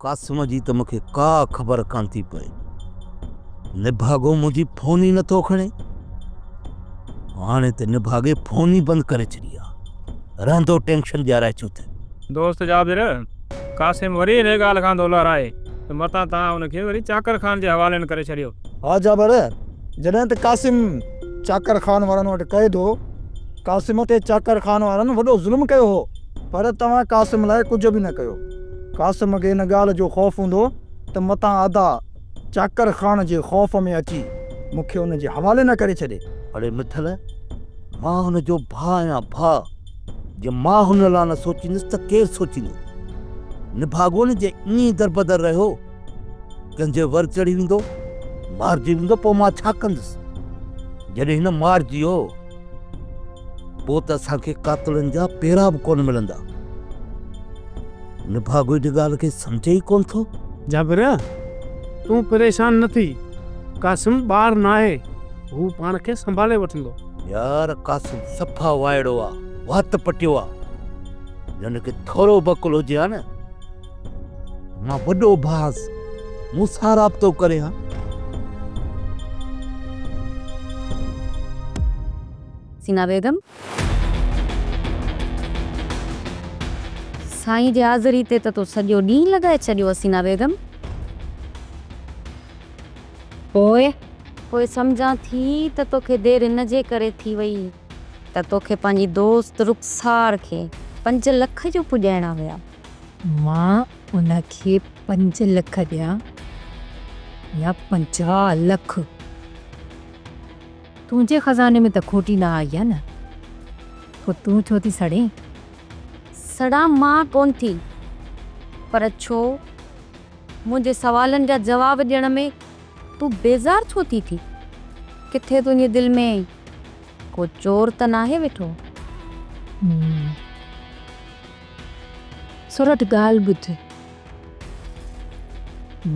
قاسم جي ته مون کي ڪا خبر ڪانه ٿي پئي. نڀاڳو منهنجي فون ئي نٿو کڻي. هاڻي ته نڀاڳي فون ئي بند ڪري ڇڏي آ. رهندو ٽينشن ڏيارائي ڇو ته. دوست جابر، قاسم وري انهيء ڳالهه کان ٿو لهرائي ته متان توهان ان کي وري چاڪر خان جي حوالي نه ڪري ڇڏيو. ها جابر، جڏهن ته قاسم چاڪر خان وارن وٽ قيد هو. قاسم تي چاڪر خان وارن وڏو ظلم ڪيو هو، پر توهان قاسم لاء ڪجهه به نه ڪيو. قاسم کي ان ڳالهه جو خوف هوندو ته متان ادا چاڪر خان جي خوف ۾ اچي مون کي ان جي حوالي نه ڪري ڇڏي. اڙي مٺل، مان هن جو ڀاء آهيان، ڀاء. جي مان هن لاء نه سوچيندس ته ڪير سوچيندو؟ نڀاڳو نه جي ائين ئي دربدر رهيو، ڪنهن جي ور چڙهي ويندو، مارجي ويندو، پوء مان ڇا ڪندس؟ جڏهن هن مارجي ويو، پوء ته اسان کي قاتلن جا پيرا به ڪونه ملندا. نڀاڳو ان ڳالهه کي سمجهي ئي ڪونه ٿو. جابر، تون پريشان نه ٿي. قاسم ٻار ناهي، هو پاڻ کي سنڀالي وٺندو. يار قاسم صفا وائڙو آ، وات پٽيو آ. جي هن کي ٿورو به عقل هجي ها نه، مان وڏو ڀاء هئس، مون سان رابطو ڪري ها. سينا بيگم، سائين جي حاضري تي ته تو سڄو ڏينهن لڳائي ڇڏيو حسينا بيگم. پوء؟ پوء سمجهان ٿي ته توکي دير ان جي ڪري ٿي وئي ته توکي پنهنجي دوست رخسار کي پنج لک جو پڄائڻا هيا. مان ان کي پنج لک ڏيان يا 50 لک. تنهنجي خزاني ۾ ته کوٽي نه آئي آ نه، پوء تون ڇو ٿي سڙين؟ سڙان مان ڪونه ٿي، پر ڇو؟ منهنجي سوالن جا جواب ڏيڻ ۾ تون بيزار ڇو ٿي ٿين؟ ڪٿي تنهنجي دل ۾ ڪو چور ته ناهي ويٺو؟ سورٺ ڳالهه ٻڌ.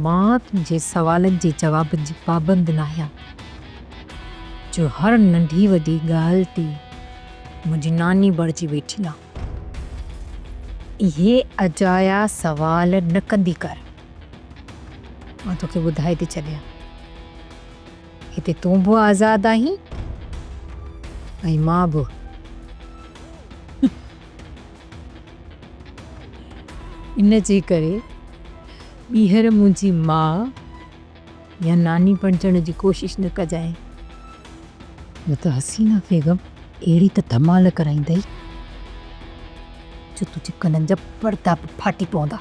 مان تنهنجي سوالن جي جوابن جي پابند ناهيان، جو هر ننڍي وڏي ڳالهه تي منهنجي ناني بڻجي ويٺي آن. اهي اجايا سوال نه ڪندي ڪر. مان توکي ٻڌائي ٿي ڇڏيان. هتي تون به آزاد آهين ۽ مان به. ان جي ڪري ٻيهر منهنجي ماء يا ناني بڻجڻ جي ڪوشش نه ڪجانء، نه ته حسينه بيگم اهڙي ته ڌمال ڪرائيندئي جو تنهنجي ڪنن جا پردا به ڦاٽي پوندا.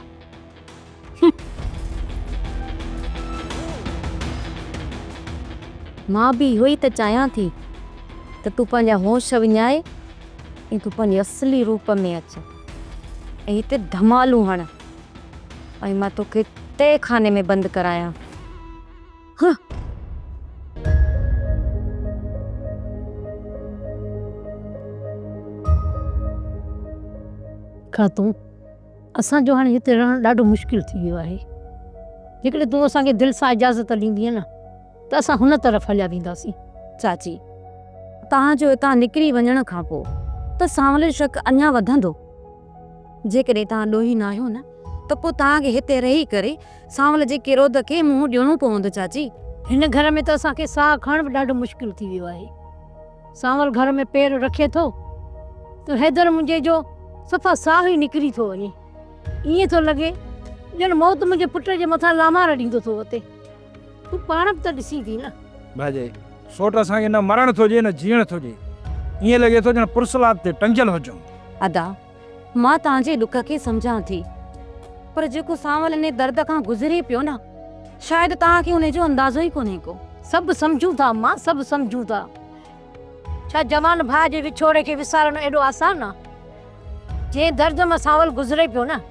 مان به اهو ئي ته چاهيان ٿي ته تون پنهنجا هوش وڃائي ۽ تون پنهنجي اصلي روپ ۾ اچ ۽ هتي ڌمالون هڻ ۽ مان توکي تهه خاني ۾ بند ڪرايان. هه. خاتون، اسان جو هاڻي هتي رهڻ ڏاڍو مشڪل ٿي ويو آهي. جيڪڏهن تون اسان کي دل سان اجازت ڏيندينء نه ته اسان هن طرف هليا وينداسين. چاچي، توهان جو هتان نڪري وڃڻ کان پوء ته سانول جو شڪ اڃا وڌندو. جيڪڏهن توهان ڏوهي ناهيو نه ته پوء توهان کي هتي رهي ڪري سانول جي ڪروڌ کي منهن ڏيڻو پوندو چاچي. هن گهر ۾ ته اسان کي ساهه کڻڻ به ڏاڍو مشڪل ٿي ويو آهي. سانول گهر ۾ پير رکي ٿو ته حيدر منهنجي جو صفا ساهه ئي نڪري ٿو وڃي. ائين ٿو لڳي ڄڻ موت منهنجي پٽ جي مٿان لامارا ڏيندو ٿو وتي. تون پاڻ به ته ڏسين ٿي نه. ڀاڄائي، سوٽ اسان کي نه مرڻ ٿو ڏئي نه جيئڻ ٿو ڏئي. ائين لڳي ٿو ڄڻ پرسلات تي ٽنگيل هجون. ادا، مان توهان جي ڏک کي سمجهان ٿي، پر جيڪو سانول انهي درد کان گذري پيو نه، شايد توهان کي انهي جو اندازو ئي ڪونهي ڪو. سڀ سمجهون ٿا امان، سڀ سمجهون ٿا. ڇا جوان ڀاء جي وڇوڙي کي وسارڻ ايڏو آسان آ؟ جنهن درد مان سانول گذري پيو نه،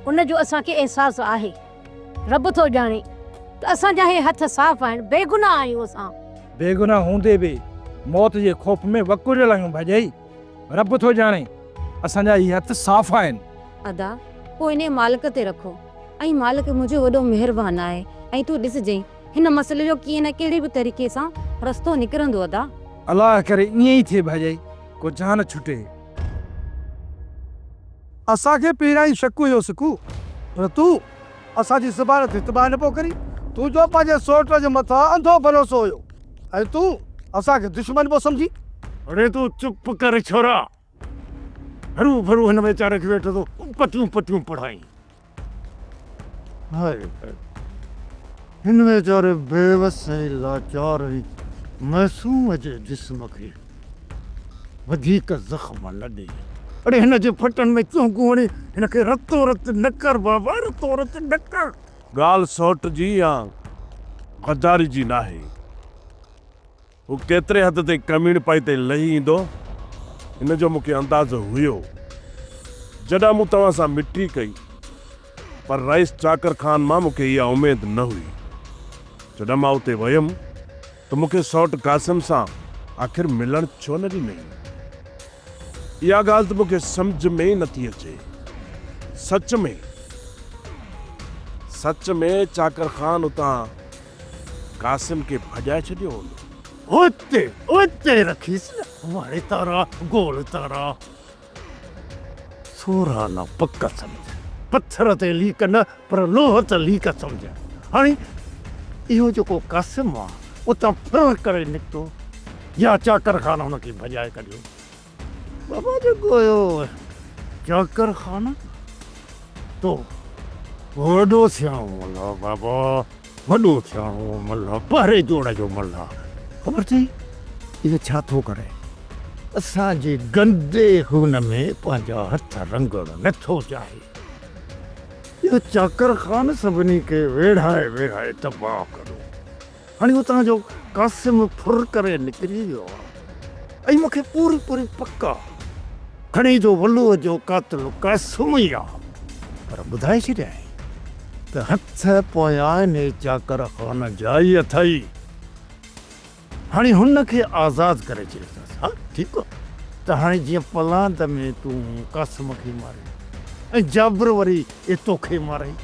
ان جو اسان کي احساس آهي. رب ٿو ڄاڻي ته اسان جا هي هٿ صاف آهن، بيگناهه آهيون اسان. بيگناهه هوندي به موت جي خوف ۾ وڪوڙيل آهيون ڀاڄائي. رب ٿو ڄاڻي اسان جا هي هٿ صاف آهن. ادا، پوء انهيء مالڪ تي رکو ۽ مالڪ منهنجو وڏو مهربان آهي ۽ تون ڏسجئين هن مسئلي جو ڪيئن نه ڪهڙي به طريقي سان رستو نڪرندو ادا. الله ڪري ائين ئي ٿئي ڀاڄائي، ڪو جان ڇٽي. اسان کي پهريان ئي شڪ هيو سڪو، پر تون. اسان جي زبان تي اعتبار نه پيو ڪرين؟ تنهنجو پنهنجي سوٽ جي مٿان انڌو ڀروسو هيو ۽ تون اسان کي دشمن پيو سمجهين؟ اڙي تون چپ ڪر ڇورا، هرو ڀرو هن ويچاري کي ويٺو ٿو پتيون پتيون پڙهائين. هاء هاء، هن ويچاري بيوس ۽ لاچار ۽ معصوم جي جسم کي وڌيڪ زخم نه ڏي. اڙي هن جي ڦٽن ۾ چونڪون هڻي هن کي رتو رت نه ڪر بابا رتو رت نه ڪر. ڳالهه سئوٽ جي يا غداري جي ناهي. هو ڪيتري حد تائين ڪميڻپائي تائين لهي ايندو، ان جو مون کي اندازو هيو. جڏهن مون توهان سان مٽي ڪئي، پر رئيس چاڪر خان مان مون کي اها اميد نه هئي. جڏهن مان اتي ويم ته مون کي سئوٽ قاسم سان آخر ملڻ ڇو نه ڏنئي؟ اها ڳالهه ته مون کي سمجهه ۾ ئي نٿي اچي. سچ ۾، سچ ۾ چاڪر خان اتان قاسم کي ڀڄائي ڇڏيو هوندو. اتي اتي رکيس نه وڻ تارا گول تارا. سورهن نه پڪ سمجهه. پٿر تي ليڪ نه پر لوهه ته ليڪ سمجهه. هاڻي اهو جيڪو قاسم آ اتان ڦر ڪري نڪتو يا چاڪر خان هن کي ڀڄائي ڪڍيو. بابا جيڪو اهو چاڪر خان تو وڏو سياڻو ملاح بابا وڏو سياڻو ملاح پهرين جوڙ جو ملاح خبر اٿئي اهو ڇا ٿو ڪري اسان جي گندي خون ۾ پنهنجا هٿ رنگڻ نه ٿو چاهي اهو چاڪر خان سڀني کي ويڙهائي ويڙهائي تباهه ڪندو. هاڻي اتان جو قاسم ڦر ڪري نڪري ويو آ ۽ مون کي پوري پوري پڪ آ کڻي جو ولوء جو قاتل قاسم ئي آ پر ٻڌائي ڇڏيائين ته هٿ پويان انهي چاڪر خان جا ئي اٿئي. هاڻي هن کي آزاد ڪري ڇڏيندس. ها ٺيڪ آ ته هاڻي جيئن پلاند ۾ تون قاسم کي مارين ۽ جابر وري توکي مارئي.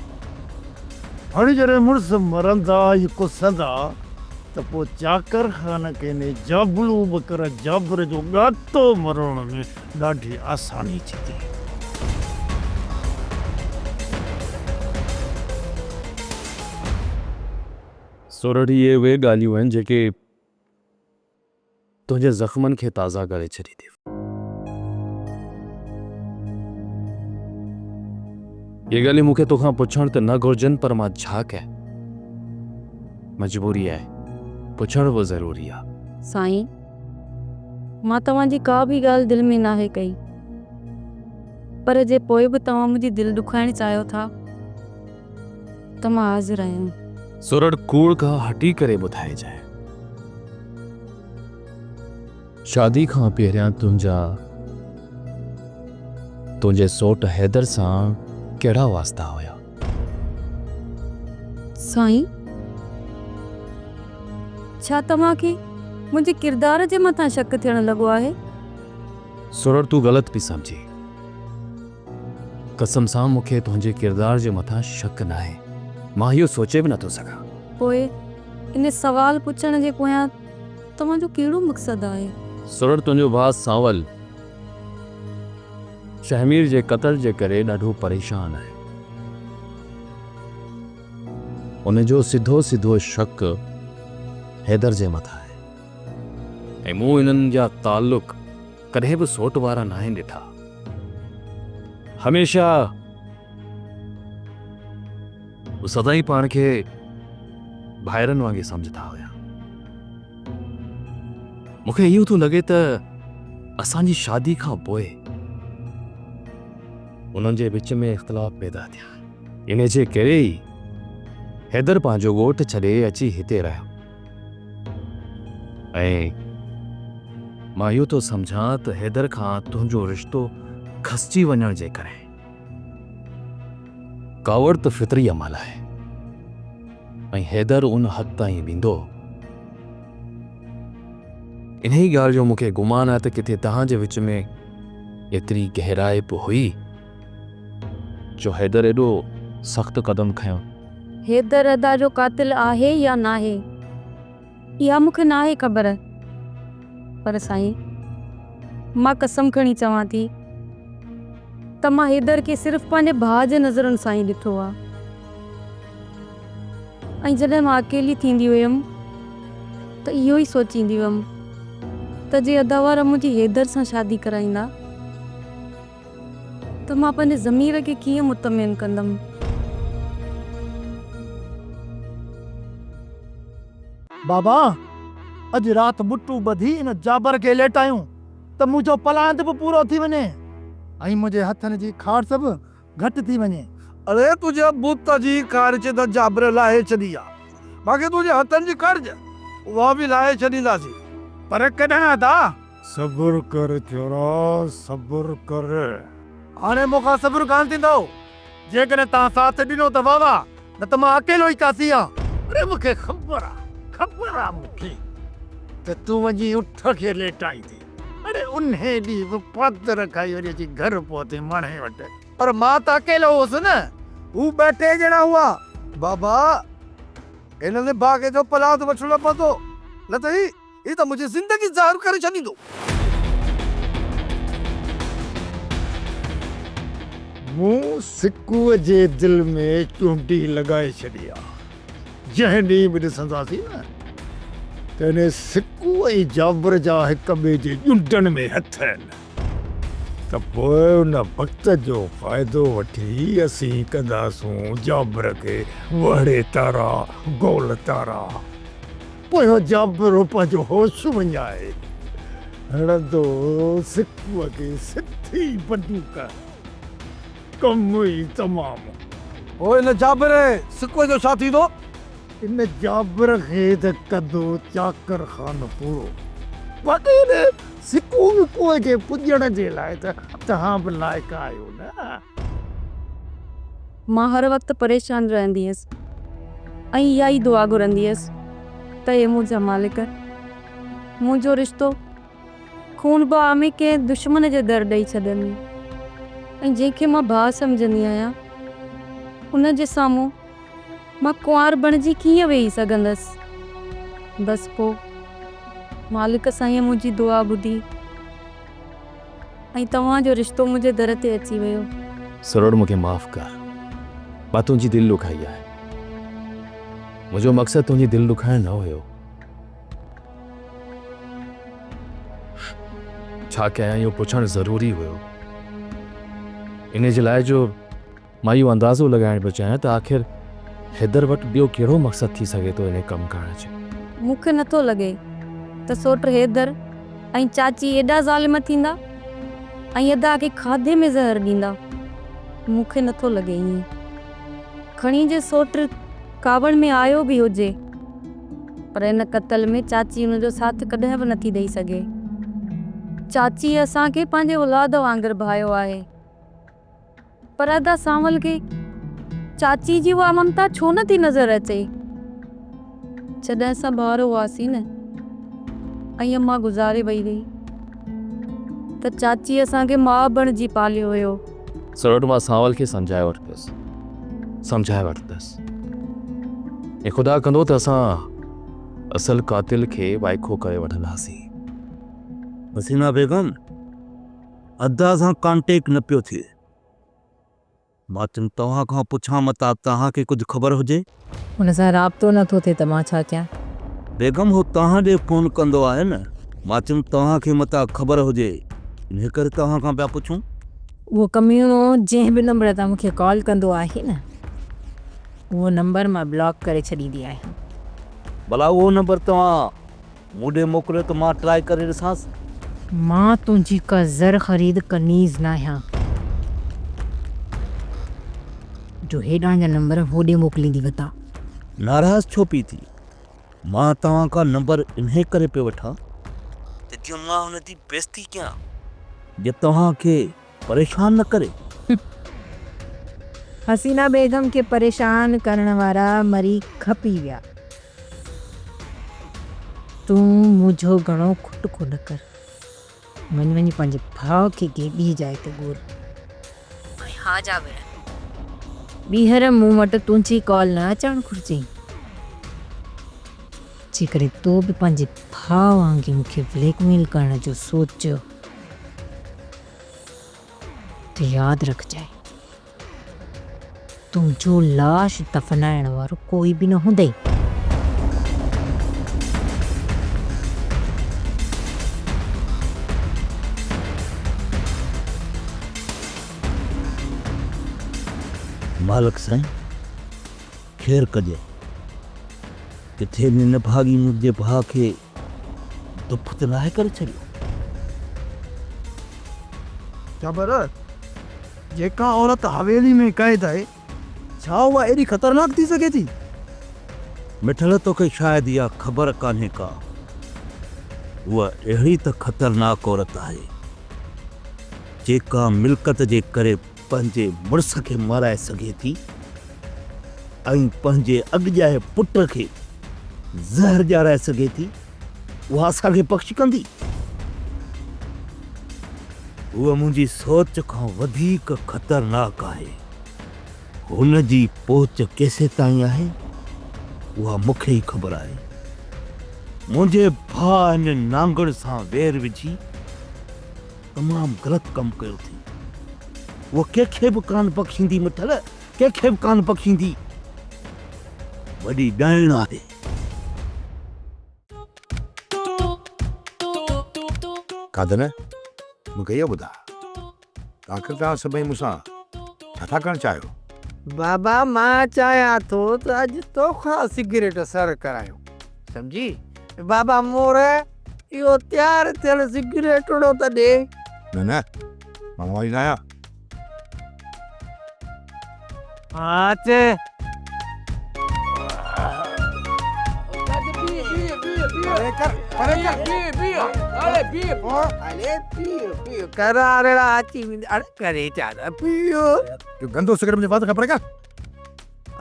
هاڻي جڏهن مڙس مرندا ۽ ڪسندا ته پوء چاڪر خان کي انهي جابلو ٻڪر جابر جو ڳاٽو مروڙڻ ۾ ڏاڍي آساني ٿيندي. سورٺ اهي اهي ڳالهيون آهن جيڪي تنهنجي زخمن کي تازا ڪري ڇڏينديون. اهي ڳالهيون مون کي توکان پڇڻ ته نه گهرجن پر مان ڇا ڪيان؟ مجبوري آهي، پڇڻ به ضروري آهي. سائين، مان توهان جي ڪا به ڳالهه دل ۾ ناهي ڪئي، پر جي پوء به توهان منهنجي دل ڏکائڻ چاهيو ٿا ته مان حاضر آهيان. سورٺ ڪوڙ کان هٽي ڪري ٻڌائجانء. شادي کان پهريان تنهنجا تنهنجي سوٽ حيدر سان ڪهڙا واسطا هيا؟ سائين، ڇا توهان کي منهنجي ڪردار جي مٿان شڪ ٿيڻ لڳو آهي؟ سورٺ تون غلط پئي سمجهين. قسم سان مون کي تنهنجي ڪردار جي مٿان شڪ ناهي. مان اهو سوچي به نٿو سگهان. پوء ان سوال پڇڻ جي پويان توهان جو ڪهڙو مقصد آهي؟ سرڙ تنهنجو ڀاء سانول شهمير جي قتل جي ڪري ڏاڍو پريشان آهي. ان جو سڌو سڌو شڪ حيدر جي مٿان آهي ۽ مون انهن جا تعلق ڪڏهن به سوٽ وارا ناهن ڏٺا. هميشه هو سدائين پاڻ کي ڀائرن وانگي سمجهندا هيا. مون کي اهو ٿو لڳي ته اسان جي شادي کان پوء انهن جي وچ ۾ اختلاف پيدا ٿيا. انهي جي ڪري ئي حيدر پنهنجو ڳوٺ ڇڏي اچي هتي رهيو ۽ مان اهو ٿو سمجهان ته حيدر کان تنهنجو رشتو کسجي وڃڻ جي ڪري ڪاوڙ ته فطري عمل آهي ۽ حيدر ان حد تائين ويندو. انهيء ڳالهه جو مون کي گمان آهي ته ڪٿي توهان جي وچ ۾ ايتري گهرائپ هئي جو حيدر ايڏو سخت قدم کنيو. حيدر ادا جو قاتل آهي يا ناهي، اها مون کي ناهي خبر، پر سائين مان قسم کڻي چوان ٿي ته مان حيدر کي صرف پنهنجي ڀاء جي نظرن سان ئي ڏٺو آهي. ۽ جڏهن مان اڪيلي ٿيندي هيم ته اهو ئي سوچيندي هيم ته جي ادا وارا منهنجي حيدر سان شادي ڪرائيندا ته مان پنهنجي ضمير کي ڪيئن مطمئن ڪندم. بابا، اڄ رات ٻٽو ٻڌي ان جابر کي ليٽايون ته منهنجو پلاند به پورو ٿي وڃي ۽ منهنجي هٿن جي کارس به گهٽ ٿي وڃي. اڙي تنهنجي بت جي خارج ته جابر لاهي ڇڏي آ، باقي تنهنجي هٿن جي خارج اها به لاهي ڇڏينداسين. پر ڪڏهن ادا؟ صبر ڪر ڇورا، صبر ڪر. هاڻي مون کان صبر ڪانه ٿيندو. جيڪڏهن توهان ساٿ ڏنو ته واهه واهه، نه ته مان اڪيلو ئي ڪافي آهيان. اڙي مون کي خبر آ، خبر آ مون کي ته تون وڃي اٺ کي ليٽائيندين. اڙي انهيء ڏينهن به پادر کائي وري اچي گهر پهتين ماڻهي وٽ. پر مان ته اڪيلو هوس نه، هو ٻه ٽي ڄڻا هئا. بابا، هن نڀاڳي جو پلاند وٺڻو پوندو، نه ته هي. هي ته منهنجي زندگي زهر ڪري ڇڏيندو. مون سڪوء جي دل ۾ چونڊي لڳائي ڇڏي آ. جنهن ڏينهن به ڏسنداسين نه ته انهي سڪو ۽ جابر جا هڪ ٻئي جي ڄنڊن ۾ هٿ آهن ته پوء ان وقت جو فائدو وٺي اسين ڪنداسون جابر کي وهڙي تارا گول تارا. پويان جابرو پنهنجو هوش وڃائي هڻندو سڪوء کي سڌي بندوق، ڪم ئي تمام. پوء ان جابر ۽ سڪوء جو ڇا ٿيندو؟ ان جابر کي ته ڪندو چاڪر خان پورو. باقي ان سڪو وڪوء کي پڄڻ جي لاء ته توهان به لائق آهيو نه. مان هر وقت پريشان رهندي هيس ۽ اها ئي دعا گهرندي هيس ته اي منهنجا مالڪ! منهنجو رشتو خون بها ۾ ڪنهن دشمن جي در ڏئي ڇڏين ۽ جنهن کي مان ڀاء سمجهندي آهيان ان جي سامهون مان ڪنوار بڻجي ڪيئن ويهي سگهندس؟ بس پوء مالڪ سائينء منهنجي دعا ٻڌي. ۽ توهان جو رشتو منهنجي در تي اچي ويو. سرور مون کي معاف ڪر. مان تنهنجي دل ڏکائي آهي. منهنجو مقصد تنهنجي دل ڏکائڻ نه هيو. ڇا ڪيان اهو پڇڻ ضروري هيو. انهي جي لاء جو مان اهو اندازو لڳائڻ پيو چاهيان ته آخر حيدر وٽ ٻيو ڪهڙو مقصد ٿي سگهي ٿو انهي ڪم ڪرڻ جو. مون کي نٿو لڳي ته سوٽ حيدر ۽ چاچي ايڏا ظالم ٿيندا ۽ ادا کي کاڌي ۾ زهر ڏيندا. مون کي نٿو لڳي ائين. کڻي جي سوٽ ڪاوڙ ۾ آيو به هجي پر ان قتل ۾ چاچي ان جو ساٿ ڪڏهن به نٿي ڏئي سگهي. چاچي اسان کي پنهنجي اولاد وانگر ڀايو آهي. پر ادا سانول کي چاچي جي اها ممتا ڇو نه ٿي نظر اچي؟ جڏهن اسان ٻار هئاسين نه ۽ امان گذاري وئي هئي ته چاچي اسان کي ماء بڻجي پاليو هيو. سروٽ مان سانول کي سمجهائي وٺندس، سمجهائي وٺندس ۽ خدا ڪندو ته اسان اصل قاتل کي وائکو ڪري وٺنداسين. حسينه بيگم! ادا سان ڪانٽيڪ نه پيو ٿئي. مان چيم توهان کان پڇان متان توهان کي ڪجهه خبر هجي. هن سان رابطو نه ٿو ٿئي ته مان ڇا ڪيان. بيگم هو توهان ڏي فون ڪندو آهي نه. مان چيم توهان کي متان خبر هجي انهي ڪري توهان کان پيا پڇون. اهو ڪميڻو جنهن به نمبر تان مون کي ڪال ڪندو آهي نه اهو نمبر مان بلاڪ ڪري ڇڏيندي آهيان. ڀلا اهو نمبر توهان مون ڏي موڪليو ته مان ٽرائي ڪري ڏسانس. مان تنهنجي ڪا زر خريد ڪنيز ناهيان جو هيڏانهن جا نمبر هوڏي موڪليندي وتان. ناراض ڇو پئي ٿي؟ مان توهان کان نمبر انهي ڪري پيو وٺان ته جيئن مان هن جي بيعزتي ڪيان، جيئن توهان کي پريشان نه ڪري. حسينه بيگم کي پريشان ڪرڻ وارا مري کپي ويا. تون منهنجو گهڻو کٽڪو نه ڪر. وڃ وڃي پنهنجي ڀاء کي ڪنهن ٻي جاء تي ڳول. ۽ ها جابر، ٻيهر مون وٽ تنهنجي ڪال نه اچڻ گهرجي. جيڪڏهن تو به پنهنجي ڀاء وانگي مون کي بليڪ ميل ڪرڻ جو سوچيو ته ياد رکجانء. تنهنجو لاش دفنائڻ وارو ڪوئي به نه هوندئي. مالڪ سائين خير ڪجي. ڪٿي ان نڀاڳي منهنجي ڀاء کي دڦ ته ناهي ڪري ڇڏيو. جابر، جيڪا عورت حويلي ۾ قيد آهي، ڇا اها ايڏي خطرناڪ ٿي سگهي ٿي؟ مٺل، توکي شايد اها خبر ڪانهي ڪا. هوء اهڙي ته خطرناڪ عورت آهي، جيڪا ملڪت جي ڪري پنهنجي مڙس کي مارائي سگهي ٿي ۽ پنهنجي اڳڄائي پٽ کي زهر ڏيارائي سگهي ٿي، اها اسان کي بخش ڪندي؟ هوء منهنجي سوچ کان وڌيڪ خطرناڪ آهي. هن جي پهچ ڪيسيتائين آهي، اها مون کي ئي خبر آهي. منهنجي ڀاء هن نانگڻ سان وير وجهي تمام غلط ڪم ڪيو ٿي. هوء ڪنهن کي به ڪانه بخشيندي مٺل، ڪنهن کي به ڪانه بخشيندي. وڏي ڏائڻ آهي. قادر، مون کي اهو ٻڌاء ته آخر توهان سڀئي مون سان ڇا ٿا ڪرڻ چاهيو؟ بابا مان چاهيان ٿو ته اڄ توکان سگريٽ سر ڪرايون. سمجهي؟ بابا مور اهو تيار ٿيل سگريٽڙو ته ڏي. نه نه مان موالي نه آهيان. ها اچ. گندو سگريٽ منهنجي وات کان پري ڪر.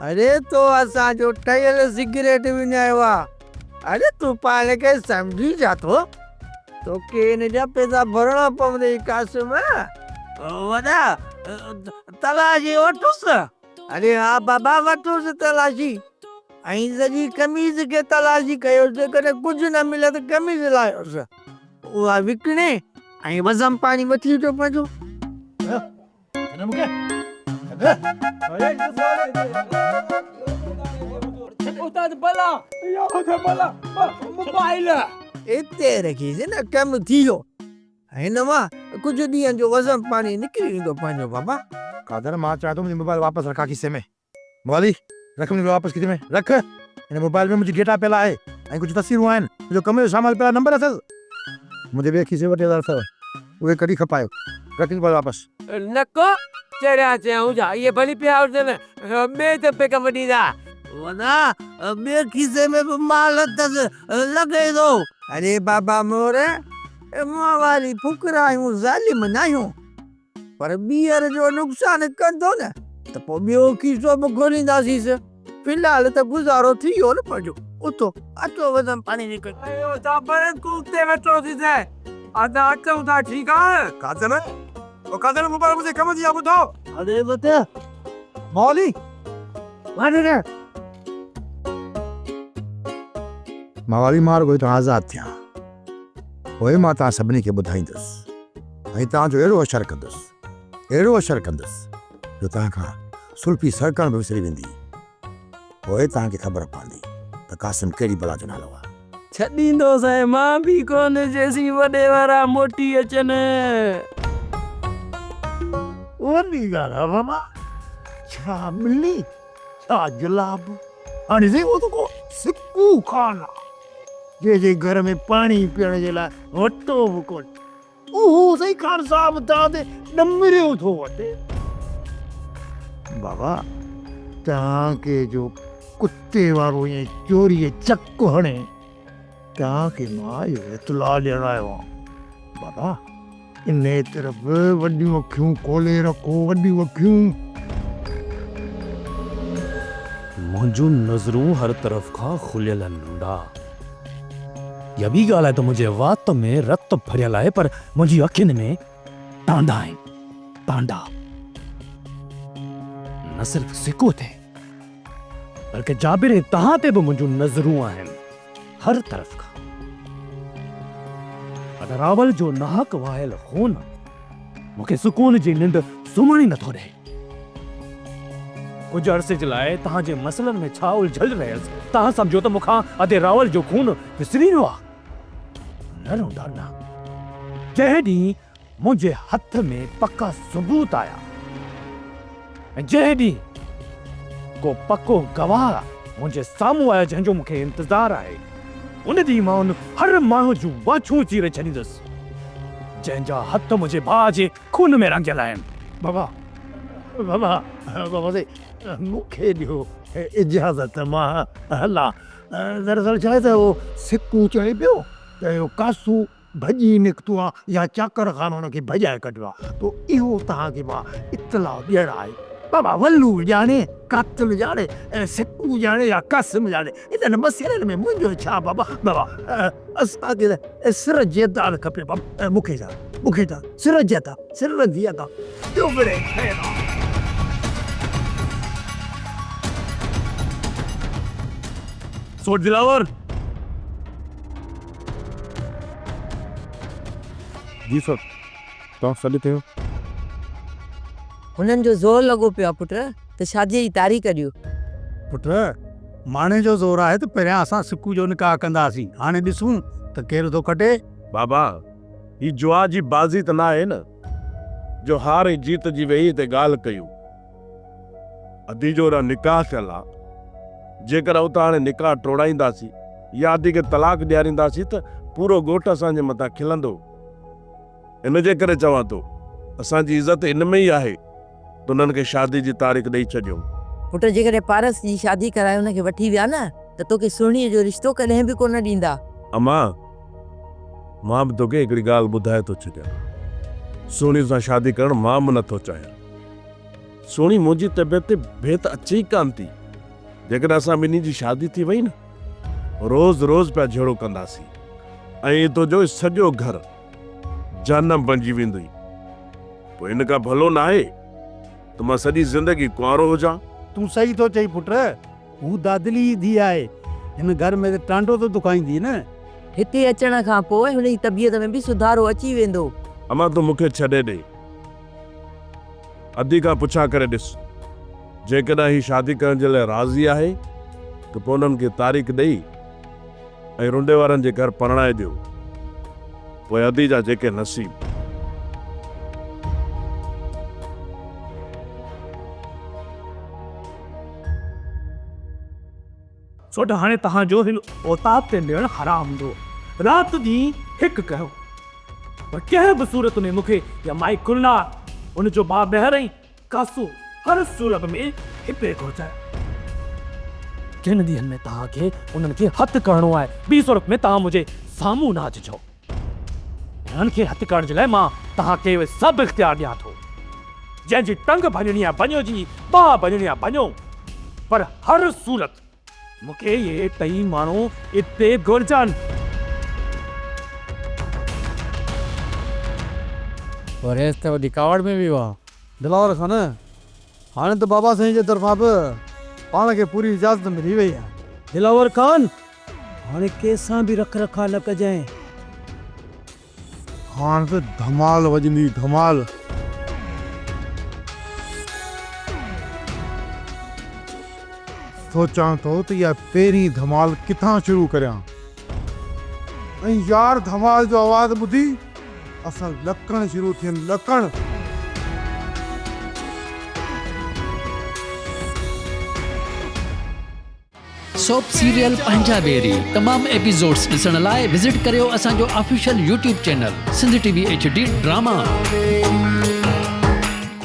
اڙي تو اسان جو ٺهيل سگريٽ وڃايو آ. اڙي تون پاڻ کي سمجهين ڇا ٿو؟ توکي ان جا پئسا ڀرڻا پوندئي قاسم. وڏا تلاشي وٺوس. اڙي ها بابا وٺوس تلاشي ۽ سڄي قميص کي تلاشي ڪيوس جيڪڏهن ڪجهه نه ملي ته قميص لاهيوس اها وڪڻي ۽ وزم پاڻي وٺي اچو پنهنجو. اتي رکيس نه ڪم ٿي ويو. هن مان ڪجهه ڏينهن جو وزن پاڻي نڪري ويندو پنهنجو بابا. قادر مان چوان ٿو منهنجو موبائل واپس رکان کيسي ۾. موالي رک منهنجو موبائل واپس کيسي ۾ رک. هن موبائل ۾ منهنجي ڊيٽا پيل آهي ۽ ڪجهه تصويرون آهن. منهنجو ڪم جو سامان پيل آهي نمبر اٿس. منهنجي ٻئي کيسي ۾ 2000 اٿو اهي ڪڍي کپايو. رک موبائل واپس. نڪو چريا چيائون ڇا اهي ڀلي پيا هجن ٻئي دفعي ڪم ڏيندا. وڏا ٻئي کيسي ۾ به مال اٿس لڳي ٿو. اڙي بابا مور مان واري ڦڪرا آهيون ظالم ناهيون پر ٻيهر جو نقصان ڪندو نه ته پوء ٻيو کيسو به کولينداسيس في الحال ته گذارو ٿي ويو نه پنهنجو اٿو اچو وزن پاڻي نڪري ويو ٿا پر ڪوتي ويٺو ٿي ته ادا اچون ٿا ٺيڪ آ قاتل او قاتل مبارڪ منهنجي ڪم جي آ ٻڌو. اڙي وت مولي وڃ نه. موالي مان رڳو هتان آزاد ٿيان پوء مان توهان سڀني کي ٻڌائيندس ۽ توهان جو اهڙو حشر ڪندس، اهڙو حشر ڪندس جو توهان کان سلفي سرڪڻ به وسري ويندي. پوء توهان کي خبر پوندي ته قاسم ڪهڙي بلا جو نالو آهي. ڇڏيندوسانء مان به ڪونه جيسين وڏي وارا موٽي اچن. وڏي ڳالهه آهي ماما، ڇا ٻلي ڇا جلاب، هاڻي سائين اهو ته ڪو سڪو خان آ، جنهن جي گهر ۾ پاڻي پيئڻ جي لاء وٽو به ڪونهي، اهو سائين خان صاحب توهان تي ڏمريو ٿو وتي. بابا توهان کي جو ڪتي وارو ائين چوريء چڪ هڻي، توهان کي مان اهو اطلاع ڏيڻ آيو آهيان. بابا انهيء طرف وڏيون اکيون کولي رکو، وڏيون اکيون. منهنجون نظرون هر طرف کان کليل آهن ننڍا. اها ٻي ڳالهه آهي ته منهنجي وات ۾ رت ڀريل آهي پر منهنجي اکين ۾ ٽانڊا آهن، ٽانڊا. نه صرف سڪو تي بلڪه جابر ۽ توهان تي به منهنجون نظرون آهن، هر طرف کان. پر راول جو ناحق وهايل خون مون کي سڪون جي ننڊ سمهڻ ئي نٿو ڏئي. ڪجهه عرصي جي لاء توهان جي مسئلن ۾ ڇا الجهيل رهيس، توهان سمجهيو ته مون کان ادي راول جو خون وسري ويو آ. نه روندا نه. جنهن ڏينهن منهنجي هٿ ۾ پڪا ثبوت آيا ۽ جنهن ڏينهن ڪو پڪو گواهه منهنجي سامهون آيو جنهن جو مون کي انتظار آهي، ان ڏينهن مان ان هر ماڻهو جون واڇون چيري ڇڏيندس، جنهن جا هٿ منهنجي ڀاء جي خون ۾ رڱيل آهن. بابا، بابا، بابا سائين، مون کي ڏيو اجازت مان هلان. دراصل ڇا آهي ته اهو سڪو چوي پيو ته اهو ڪاسو ڀڄي نڪتو آ يا چاڪر خان ان کي ڀڄائي ڪڍيو آ تو اهو توهان کي مان اطلاع ڏيڻ آيو. بابا ولو ڄاڻي، قاتل ڄاڻي، سڪو ڄاڻي يا قاسم ڄاڻي انهن مسئلن ۾ منهنجو ڇا بابا. بابا اسان کي ته سر جيئدان کپي بابا مون کي اجازت مون کي اجازت سر جيئدان سر جيئدان ٻيو مڙئي خير آ. سوٽ دلاور! جي سر، توهان سڏ ڪيو. هنن جو زور لڳو پيو آ پٽ ته شاديء جي تاريخ ڏيو. پٽ، ماڻي جو زور آهي ته پهريان اسان سڪو جو نڪاح ڪنداسين، هاڻي ڏسون ته ڪير ٿو کٽي. بابا، هي جوا جي بازي ته ناهي نه، جو هار ۽ جيت جي ويهي هتي ڳالهه ڪيون. ادي جو هوڏانهن نڪاح ٿيل آ، جيڪڏهن اتان هاڻي نڪاح ٽوڙائينداسين يا ادي کي طلاق ڏيارينداسين ته پورو ڳوٺ اسان جي مٿان کلندو. ان جي ڪري چوان ٿو، اسان جي عزت ان ۾ ئي آهي ته انهن کي شادي جي تاريخ ڏئي ڇڏيون. پٽ جيڪڏهن پارس جي شادي ڪرائي ان کي وٺي ويا نه ته توکي سهڻيء جو رشتو ڪڏهن به ڪونه ڏيندا. امان، مان به توکي هڪڙي ڳالهه ٻڌائي ٿو ڇڏيان. سهڻيء سان شادي ڪرڻ مان به نٿو چاهيان. سهڻي منهنجي طبيعت تي ڀيت اچي ئي ڪانه ٿي. جيڪڏهن اسان ٻنهي جي شادي ٿي وئي نه، روز روز پيا جهيڙو ڪنداسين ۽ تنهنجو سڄو گهر جهنم بڻجي ويندوئي. پوء ان کان ڀلو ناهي ته مان سڄي زندگي ڪنوارو هجان. تون صحيح ٿو چئين پٽ، هو دادلي جي ڌيء آهي، هن گهر ۾ ته ٽانڊو ته دکائيندي نه. هتي اچڻ کان پوء هن جي طبيعت ۾ به سڌارو اچي ويندو. امان تون مون کي ڇڏي ڏي. ادي کان پڇا ڪري ڏس، جيڪڏهن هي شادي ڪرڻ جي لاء راضي آهي ته پوء انهن کي تاريخ ڏئي ۽ رنڊي وارن جي گهر پرڻائي ڏيو، پوء ادي جا جيڪي نصيب. سوڍ هاڻي توهان جو هن اوطاق تي نيڻ حرام هوندو. رات ڏينهن هڪ ڪيو. پر ڪنهن به صورت ۾ مون کي يا مائي گلنار، ان جو ڀاء مهر ۽ ڪاسو هر صورت ۾ هتي گهرجن. جن ڏينهن ۾ توهان کي انهن کي هٿ ڪرڻو آهي، ٻي صورت ۾ توهان منهنجي سامهون نه اچجو. انهن کي هٿ ڪرڻ جي لاء مان توهان کي اهي سڀ اختيار ڏيان ٿو. جنهن جي ٽنگ ڀڃڻي آهي ڀڃو، جنهن جي ٻانهن ڀڃڻي آهي ڀڃو، پر هر صورت مون کي اهي ٽئي ماڻهو اتي گهرجن. پر هيس ته وڏي ڪاوڙ ۾ ويو آ. دلاور خان، هاڻي ته بابا سائين جي طرفان به پاڻ کي پوري اجازت ملي وئي آهي. دلاور خان، هاڻي ڪنهن سان به رک رکاء نه ڪجانء. هاڻ ته ڌمال وڄندي ڌمال. سوچان ٿو ته اها پهرين ڌمال ڪٿان شروع ڪريان ۽ يار ڌمال جو آواز ٻڌي اسان لڪڻ شروع ٿين لڪڻ. سوپ سيريل پنهنجا ويري تمام ايپيسوڊس ڏسڻ لاء وزٽ ڪريو اسان جو official YouTube channel Sindh T V H D drama.